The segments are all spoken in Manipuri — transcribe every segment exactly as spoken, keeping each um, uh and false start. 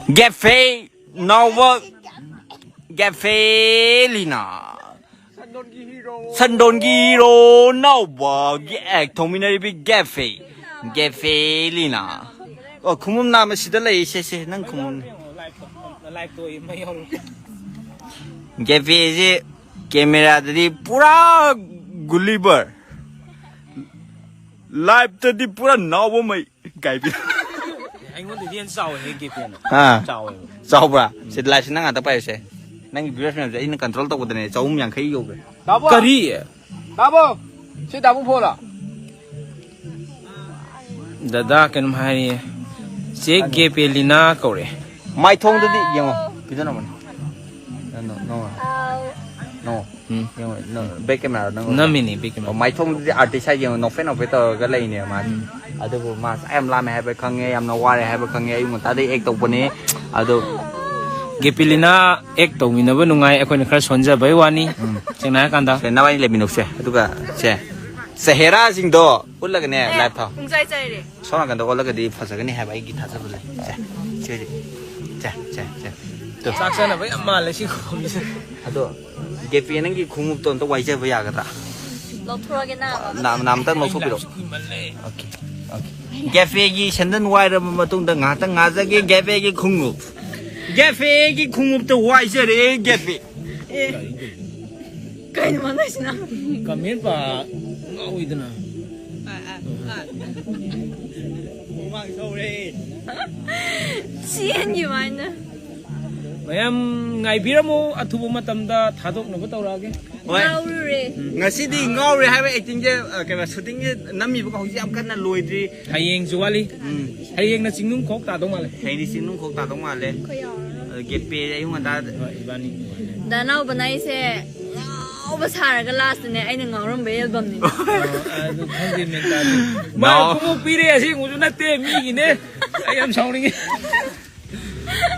ꯒꯦꯐꯦ ꯅꯥꯎꯕ ꯒꯦꯐꯦ ꯂꯤꯅꯥ꯫ ꯁꯟꯗꯣꯟꯒꯤ ꯍꯤꯔꯣ ꯅꯥꯎꯕꯒꯤ ꯑꯦꯛ ꯊꯧꯃꯤꯟꯅꯔꯤꯕꯤ ꯒꯦꯐꯦ꯫ ꯒꯦꯐꯦ ꯂꯤꯅꯥ꯫ ꯑꯣ, ꯈꯨꯃꯨꯝ ꯅꯥꯝꯃ ꯁꯤꯗ ꯂꯩ꯫ ꯁꯦ, ꯁꯦ, ꯅꯪ ꯈꯨꯃꯨꯝ꯫ ꯒꯦꯐꯦꯁꯦ ꯀꯦꯃꯦꯔꯥꯗꯗꯤ ꯄꯨꯔꯥ ꯒꯨꯂꯤꯕꯔ, ꯂꯥꯏꯞꯇꯗꯤ ꯄꯨꯔꯥ ꯅꯥꯎꯕ ꯃꯩ꯫ ꯒꯥꯏꯕꯤ꯫ ꯑꯩꯉꯣꯟꯗꯗꯤ ꯍꯦꯟꯅ ꯆꯥꯎꯋꯦ ꯍꯦ ꯒꯦꯐꯦꯅ꯫ ꯑꯥ꯫ ꯆꯥꯎꯋꯦꯕ꯫ ꯆꯥꯎꯕ꯭ꯔꯥ? ꯁꯤ ꯂꯥꯏꯐꯁꯦ ꯅꯪ ꯉꯥꯛꯇ ꯄꯥꯏꯌꯨꯁꯦ꯫ ꯅꯪꯒꯤ viewers ꯃꯌꯥꯝꯁꯦ ꯑꯩꯅ control ꯇꯧꯕꯗꯅꯦ ꯆꯍꯨꯝ ꯌꯥꯡꯈꯩ ꯌꯧꯈ꯭ꯔꯦ꯫ ꯗꯥꯕꯣ! ꯀꯔꯤ? ꯗꯥꯕꯣ! ꯁꯤ ꯗꯥꯕꯨꯡ ꯐꯣꯟꯂꯣ? ꯗꯗꯥ ꯀꯩꯅꯣꯝ ꯍꯥꯏꯔꯤꯌꯦ꯫ ꯆꯦ ꯒꯦꯄꯦꯂꯤꯅꯥ ꯀꯧꯔꯛꯑꯦ꯫ ꯃꯥꯏꯊꯣꯡꯗꯗꯤ ꯌꯦꯡꯉꯣ꯫ ꯄꯤꯖꯅꯕꯅꯦ꯫ ꯅꯣ, ꯅꯣ, ꯅꯣ꯫ ꯎꯝ꯫ ꯌꯦꯡꯉꯣ, ꯅꯣ, back camera ꯅꯪ ꯅꯝꯃꯤꯅꯤ, back camera꯫ ꯑꯣ, ꯃꯥꯏꯊꯣꯡꯗꯨꯗꯤ artist ꯍꯥꯏ ꯌꯦꯡꯉꯣ, ꯅꯣꯛꯐꯦꯠ ꯅꯣꯛꯐꯦꯠ ꯇꯧꯔꯒ ꯂꯩꯅꯦꯕ ꯃꯥꯁꯦ꯫ ꯎꯝ꯫ ꯑꯗꯨꯕꯨ ꯃꯥꯁꯦ ꯌꯥꯝ ꯂꯥꯝꯃꯦ ꯍꯥꯏꯕ ꯈꯪꯉꯦ, ꯌꯥꯝꯅ ꯋꯥꯔꯦ ꯍꯥꯏꯕ ꯈꯪꯉꯦ, ꯑꯌꯨꯛ ꯉꯟꯇꯥꯗꯩ act ꯇꯧꯕꯅꯦ꯫ ꯑꯗꯣ ꯒꯦꯄꯤꯂꯤꯅꯥ act ꯇꯧꯃꯤꯟꯅꯕ ꯅꯨꯡꯉꯥꯏ, ꯑꯩꯈꯣꯏꯅ ꯈꯔ ꯁꯣꯟꯖꯕꯩ ꯋꯥꯅꯤ꯫ ꯎꯝ꯫ ꯁꯦꯡꯅ ꯍꯥꯏꯔꯀꯥꯟꯗ꯫ ꯁꯦ, ꯅꯕꯥꯅꯤ ꯂꯩꯃꯤꯟꯅꯧꯁꯦ꯫ ꯑꯗꯨꯒ ꯁꯦ, ꯆꯦꯍꯦꯔꯥꯁꯤꯡꯗꯣ ꯎꯠꯂꯒꯅꯦ, ꯑꯦ, live ꯊꯥꯎ꯫ ꯄꯨꯡꯆꯥꯏ ꯆꯥꯏꯔꯦ꯫ ꯁꯣꯝ ꯅꯥꯀꯟꯗ ꯑꯣꯜꯂꯒꯗꯤ ꯐꯖꯒꯅꯤ ꯍꯥꯏꯕ ꯑꯩꯒꯤ ꯊꯥꯖꯕ ꯂꯩ꯫ ꯁꯦ, ꯁꯦ, ꯁꯦ, ꯁꯦ, ꯁꯦ꯫ ꯇꯨ꯫ ꯆꯥꯛ ꯆꯥꯅꯕ ꯌꯥꯝ ꯃꯥꯜꯂꯦ ꯁꯤ ꯈꯣꯡꯁꯦ꯫ ꯑꯗꯣ, ꯒꯦꯄꯤ, ꯅꯪꯒꯤ ꯈꯣꯡꯎꯞꯇꯣ ꯑꯝꯇ ꯋꯥꯏꯖꯕ ꯌꯥꯒꯗ꯭ꯔꯥ? ꯂꯧꯊꯣꯔꯛꯑꯒꯦ, ꯅꯥꯕ꯫ ꯅꯥ-, ꯅꯥ ꯑꯝꯇꯪ ꯂꯧꯊꯣꯛꯄꯤꯔꯛꯑꯣ꯫ ꯀꯨꯏꯃꯜꯂꯦ꯫ Okay, okay꯫ ꯒꯦꯄꯤꯒꯤ ꯁꯦꯟꯗꯟ ꯋꯥꯏꯔꯕ ꯃꯇꯨꯡꯗ ꯉꯥꯏꯍꯥꯛꯇꯪ ꯉꯥꯖꯒꯦ ꯒꯦꯄꯤꯒꯤ ꯈꯣꯡꯎꯞ꯫ ꯒꯦꯄꯤꯒꯤ ꯈꯣꯡꯎꯞꯇ ꯋꯥꯏꯖꯔꯦ, ꯒꯦꯄꯤ꯫ ꯑꯦ꯫ ꯀꯩꯅꯣ ꯃꯥ ꯇꯧꯏꯁꯤꯅ? Comment ꯄꯥ ꯉꯥꯎꯏꯗꯅ꯫ ꯑ, ꯑ, ꯑ꯫ ꯆꯦꯟꯈꯤꯕ ꯍꯥꯏꯅ꯫ ꯃꯌꯥꯝ ꯉꯥꯏꯕꯤꯔꯝꯃꯨ, ꯑꯊꯨꯕ ꯃꯇꯝꯗ ꯊꯥꯗꯣꯛꯅꯕ ꯇꯧꯔꯛꯑꯒꯦ꯫ ꯍꯣꯏ꯫ ꯉꯥꯎꯔꯨꯔꯦ꯫ ꯉꯁꯤꯗꯤ ꯉꯥꯎꯔꯦ ꯍꯥꯏꯕ acting ꯁꯦ, ꯑ, ꯀꯩꯅꯣ, shooting ꯁꯦ ꯅꯝꯃꯤꯕꯀꯣ ꯍꯧꯖꯤꯛ ꯌꯥꯝ ꯀꯟꯅ ꯂꯣꯏꯗ꯭ꯔꯤ꯫ ꯍꯌꯦꯡꯁꯨ ꯋꯥꯠꯂꯤ꯫ ꯎꯝ꯫ ꯍꯌꯦꯡꯅ ꯆꯤꯡꯅꯨꯡꯈꯣꯛ ꯇꯥꯗꯧ ꯃꯥꯜꯂꯦ꯫ ꯍꯌꯦꯡꯗꯤ ꯆꯤꯡꯅꯨꯡꯈꯣꯛ ꯇꯥꯗꯧ ꯃꯥꯜꯂꯦ꯫ ꯑꯩꯈꯣꯏ ꯌꯥꯎꯔꯔꯣꯏ꯫ ꯑꯗꯣ ꯒꯦꯄꯦ ꯑꯌꯨꯛ ꯉꯟꯇꯥꯗ꯫ ꯍꯣꯏ, ꯏꯕꯥꯅꯤ꯫ ꯗꯥ ꯅꯥꯎꯕꯅ ꯑꯩꯁꯦ ꯉꯥꯎꯕ ꯁꯥꯔꯒ last ꯇꯅꯦ ꯑꯩꯅ ꯉꯥꯎꯔꯝꯕ album ꯅꯤꯅꯦ꯫ ꯑ, ꯑꯗꯨ ꯈꯪꯗꯦ, ꯃꯦꯟ ꯇꯥꯗꯦ꯫ ꯃꯥꯅ ꯅꯥꯎ- ꯈꯣꯡꯎꯞ ꯄꯤꯔꯦ, ꯑꯁꯦꯡꯕꯁꯨ ꯅꯠꯇꯦ, ꯃꯤꯒꯤꯅꯦ꯫ ꯑꯩ ꯌꯥꯝ ꯁꯥꯎꯅꯤꯡꯉꯤ꯫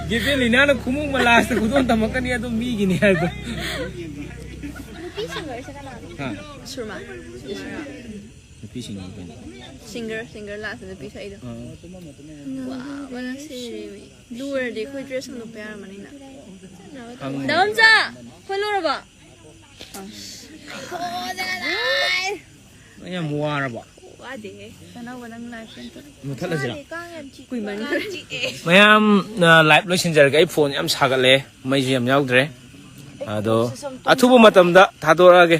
ꯒꯦꯄꯦꯂꯤꯅꯥꯅ ꯈꯣꯡꯎꯞ ꯃꯂꯥꯁꯇ ꯈꯨꯗꯣꯜ ꯇꯝꯃꯛꯀꯅꯤ, ꯑꯗꯨ ꯃꯤꯒꯤꯅꯤ ꯍꯥꯏꯕꯗꯣ꯫ ꯅꯨꯄꯤ ꯁꯤꯡꯒꯔꯁꯦ ꯀꯅꯥꯅꯣ? ꯍꯥ? ꯁꯨꯔꯃꯥ꯫ ꯅꯨꯄꯤ ꯁꯤꯡꯒꯔ ꯀꯩꯅꯣ? ꯁꯤꯡꯒꯔ, ꯁꯤꯡꯒꯔ last ꯇ ꯅꯨꯄꯤ ꯁꯛꯏꯗꯣ꯫ ꯑꯥ꯫ ꯋꯥꯎ꯫ ꯂꯨꯔꯗꯤ ꯑꯩꯈꯣꯏ ꯗ꯭ꯔꯦꯁ ꯍꯟꯗꯣꯛꯄ ꯌꯥꯔꯝꯃꯅꯤꯅ꯫ ꯍꯪꯉꯨ꯫ ꯗꯥꯝꯆꯥ, ꯍꯣꯏ ꯂꯨꯔꯕꯣ? ꯅꯪ ꯌꯥꯝ ꯋꯥꯔꯕꯣ? ꯋꯥꯗꯦꯍꯦ꯫ ꯆꯅꯧꯕ ꯅꯪ ꯂꯥꯏꯐ ꯑꯝꯇ꯫ ꯃꯨꯊꯠꯂꯁꯤꯔꯥ? ꯀꯥꯡ ꯌꯥꯝ ꯆꯤꯛ-, ꯀꯨꯏꯃꯟꯈ꯭ꯔꯦ꯫ ꯀꯥꯡ ꯆꯤꯛꯑꯦ꯫ ꯃꯌꯥꯝ, ꯑ, ꯂꯥꯏꯐ ꯂꯣꯏꯁꯤꯟꯖꯔꯒꯦ꯫ ꯑꯩ ꯐꯣꯟ ꯌꯥꯝ ꯁꯥꯒꯠꯂꯦ, ꯃꯩꯁꯨ ꯌꯥꯝ ꯌꯥꯎꯗ꯭ꯔꯦ꯫ ꯑꯗꯣ ꯑꯊꯨꯕ ꯃꯇꯝꯗ ꯊꯥꯗꯣꯔꯛꯑꯒꯦ꯫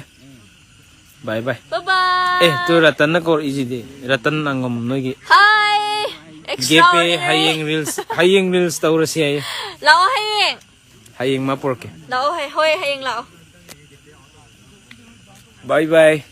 ꯕꯥꯏ ꯕꯥꯏ꯫ ꯕꯥꯏ ꯕꯥꯏ꯫ ꯑꯦ, ꯇꯨ ꯔꯇꯟꯅ ꯀꯧꯔꯛꯏꯁꯤꯗꯤ꯫ ꯔꯇꯟ ꯑꯪꯒꯝ ꯅꯣꯏꯒꯤ꯫ ꯍꯥꯏ꯫ ꯒꯦꯄꯦ Extraordinary꯫ ꯍꯌꯦꯡ ꯔꯤꯜꯁ, ꯍꯌꯦꯡ ꯔꯤꯜꯁ ꯇꯧꯔꯁꯤ ꯍꯥꯏꯌꯦ꯫ ꯂꯥꯛꯑꯣ ꯍꯌꯦꯡ꯫ ꯍꯌꯦꯡ ꯃꯥ ꯄꯨꯔꯛꯀꯦ꯫ ꯂꯥꯛꯑꯣ ꯍꯌꯦꯡ꯫ ꯍꯣꯏ, ꯍꯌꯦꯡ ꯂꯥꯛꯑꯣ꯫ ꯕꯥꯏ ꯕꯥꯏ꯫